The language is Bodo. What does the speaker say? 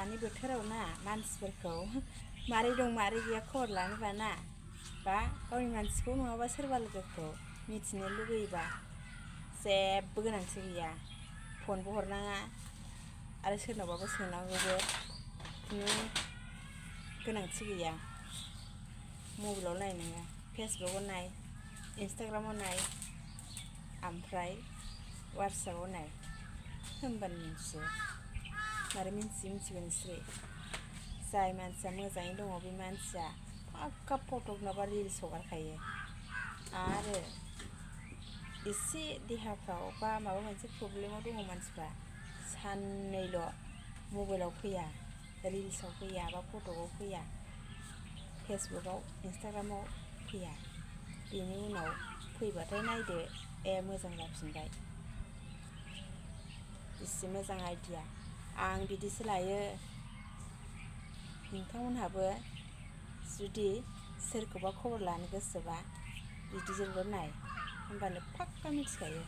दानि बोथोराव ना मानसिफोरखौ मारै दं मारै गैया खबर लानोबा ना बा गावनि मानसिखौ नङाबा सोरबा लोगोखौ मिथिनो लुगैयोबा जेबो गोनांथि गैया। फनबो हरनाङा आरो सोरनावबाबो सोंनांगौबो खुनु गोनांथि गैया। मबाइलाव नाय नोङो फेसबुकआव नाय, इन्सटाग्रामाव नाय, ओमफ्राय वाट्सएपआव नाय, होमबानो मिन्थियो। मारै मिन्थिगोन नोंसोरो? जाय मानसिया मोजाङै दङ बे मानसिया फाक्का फट' नङाबा रिल्स हगारखायो। आरो एसे देहाफ्राव बा माबा मोनसे प्रब्लेमाव दङ मानसिफ्रा साननैल' मबाइलाव फैया, रिल्सआव फैया बा फट'आव फैया, फेसबुकआव इन्सटाग्रामाव फैया। बेनि उनाव फैबाथाय नायदो मोजां जाफिनबाय। बेसे मोजां आइडिया। आं बिदिसो लायो। नोंथांमोनहाबो जुदि सोरखौबा खबर लानो गोसोबा बिदिजोंल' नाय, होमबानो फाक्का मिथिखायो।